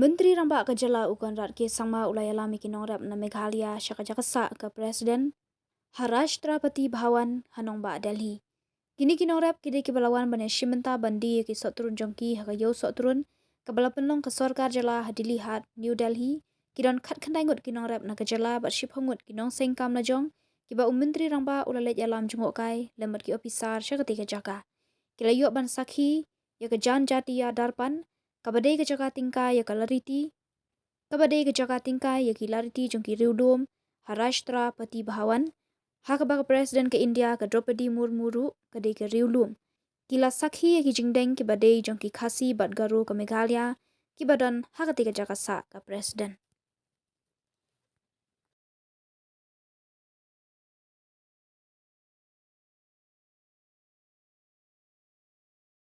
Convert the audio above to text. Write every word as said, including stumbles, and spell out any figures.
Myntri Rangbah ka jylla u Conrad K Sangma u la ïalam ïa ki nongrep na Meghalaya sha ka jaka sah ka President ha Rashtrapati Bhavan ha nongbah Delhi. Kine ki nongrep ki dei kiba la wan ban ïashim bynta ban die ïa ki sohtrun jong ki ha ka ïew sohtrun kaba la pynlong ka sorkar jylla ha Dilli Haat, New Delhi. Ki don khatkhyndai ngut ki nongrep na ka jylla bad shiphew ngut ki nongseng kam lajong kiba u Myntri Rangbah u la leit ïalam jngohkai lem bad ki ophisar sha katei ka jaka. Ki la ïoh ban sakhi ïa ka Janjatiya Darpan, kaba dei ka jaka tyngkai ïa ka lariti, kaba dei ka jaka tyngkai ïa ki lariti jong ki riewlum ha Rashtrapati Bhavan, ha kaba ka President ka India ka Droupadi Murmu ruh ka dei ka riewlum. Ki la sakhi ïa ki jingdeng kiba dei jong ki Khasi bad Garo ka Meghalaya kiba don ha katei ka jaka sah ka President.